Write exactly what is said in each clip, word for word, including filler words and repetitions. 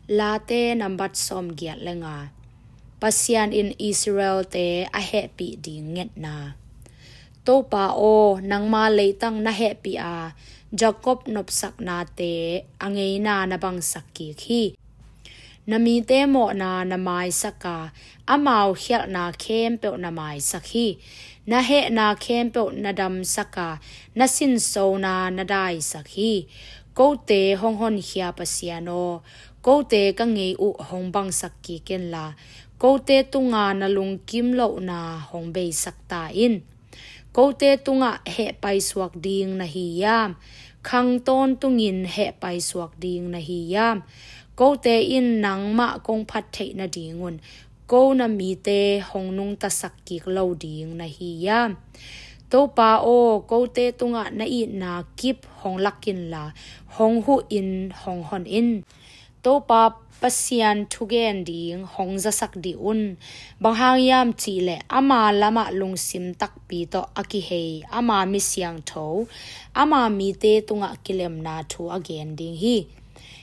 Late nambat sawmgiat le nga. Pasian in Israel-te a hehpih ding ngetna. Topa aw, nangma leitang na hehpih a, Jakob nopsaknate a ngeina na bangsak kik hi. Na mite mawhna na maisak a, amau khialhna khempeuh na maisak hi. Na hehna khempeuh na damsak a, na sinsona na daisak hi. Kote hong honkhia Pasian aw, kote ka ngei uh hong bangsak kik inla, kote tunga na lungkim lohna hong beisak ta in. Kote tungah heh paisuak ding na hi hiam? Khang tawntungin heh paisuak ding na hi hiam? Kote in nangmah kong phat theih nadingun ko na mite hong nungtasak kik lo ding na hi hiam? Topa aw, kote tungah na itna kip hong lak inla, hong huh in hong hon in. Topa Pasian thugen ding hong zasak dih un. Bang hang hiam cihleh ama lamah lungsim takpi tawh a kihei ama mi siangtho, ama mite tungah kilemna thu a gen ding hi.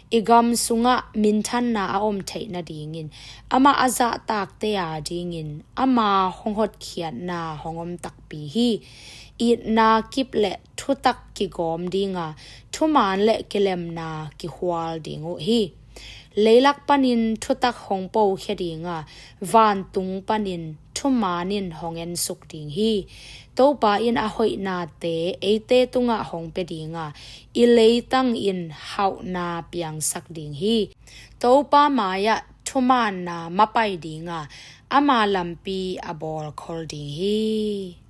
I gam sungah minthanna a om theih nadingin, amah a zahtakte a dingin ama hong hotkhiatna hong om takpi hi. Itna kip le thutak kigawm dinga, thuman le kilemna kikhual ding uh hi. Leilak panin thutak hong pokhia dinga, vantung panin thuman in hong ensuk ding hi. Topa in a hoihnate eite tungah hong pia dinga, i leitang in hauhna piangsak ding hi. Topa mai-ah thumaanna mapai dinga, ama lampi a bawlkhol ding hi.